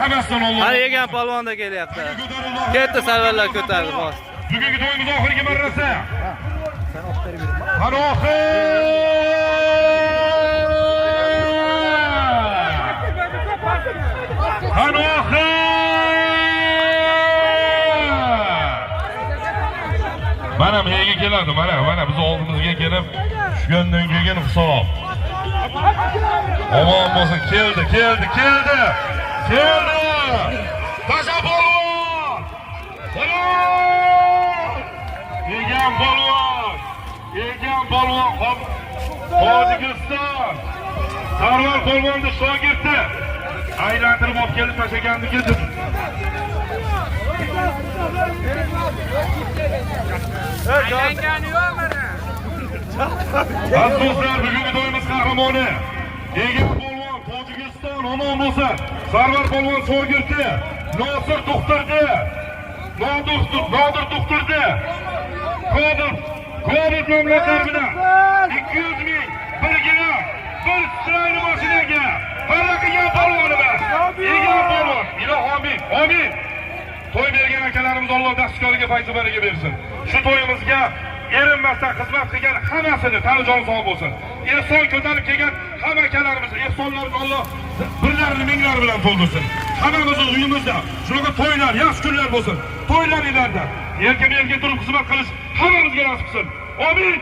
Hammasidan Alloh. Hali Yegan polvon da kelyapti. Ketdi, Sarvarlar ko'tardi, bosdi. Bugungi to'yimiz oxirgi marrasi. Qani oxir! Qani oxir! Mana menga keladi, mana biz oldimizga kelib tushgandan keyin hisob. Omon bo'lsin, keldi, keldi, keldi. Keldi. Tasha polvon! Polvon! Yegan polvon! Yegan polvon Tojikiston! Sarvar polvonni shogirdi. Aylantirib olib kelib tashlagandiki. Aylangani yo'q mana. Aziz do'stlar, bugungi to'yimiz qahramoni Yegan polvon Tojikiston, omon bo'lsin. Sarvar polvon shogirdi. Nosir To'xtirdi. Nodir To'xtirdi. Kobul mamlakatlari bilan 200 ming birgina bir Citroen mashinaga marra qilgan polvonimiz. Yegan polvon. Ilohi amin. Amin. To'y bergan akalarimiz Alloh dastkoriga fayzi baraka bersin. Shu to'yimizga erinmasdan xizmat qilgan hammasini tani joni sog' bo'lsin. Ehson ko'tarib kelgan hamma akalarimiz ehsonlarini Alloh birlarini minglari bilan to'ldirsin. Hammamizni uyimizda shunaqa to'ylar, yaxshi kunlar bo'lsin. To'ylar ilarida erkin erkin turib xizmat qilish hammamizga nasib qilsin. Amin.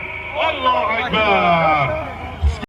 Allohu akbar.